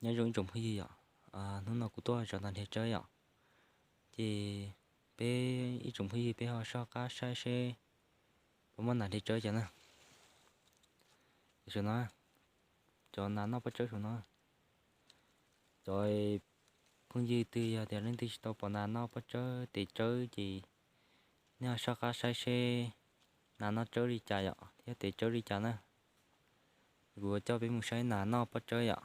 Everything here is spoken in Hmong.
Nyob zoo ib tsoom phooj ywg yom, hnub no kuv tuaj zov nas dhia tsawb yom. Ces peb ib tsoom phooj ywg peb ho soj qab saib seb puas muaj nas dhia tsawb cas na. Saum no, cov nas noj pob tsawb saum no. Cov phooj ywg twg yog tias leej twg tsis tau pom nas noj pob tsawb tes tsawb ces nej ho soj qab saib seb nas noj tsawb li cas yom thiab tes tsawb li cas na. Kuv coj peb mus saib nas noj pob tsawb yom.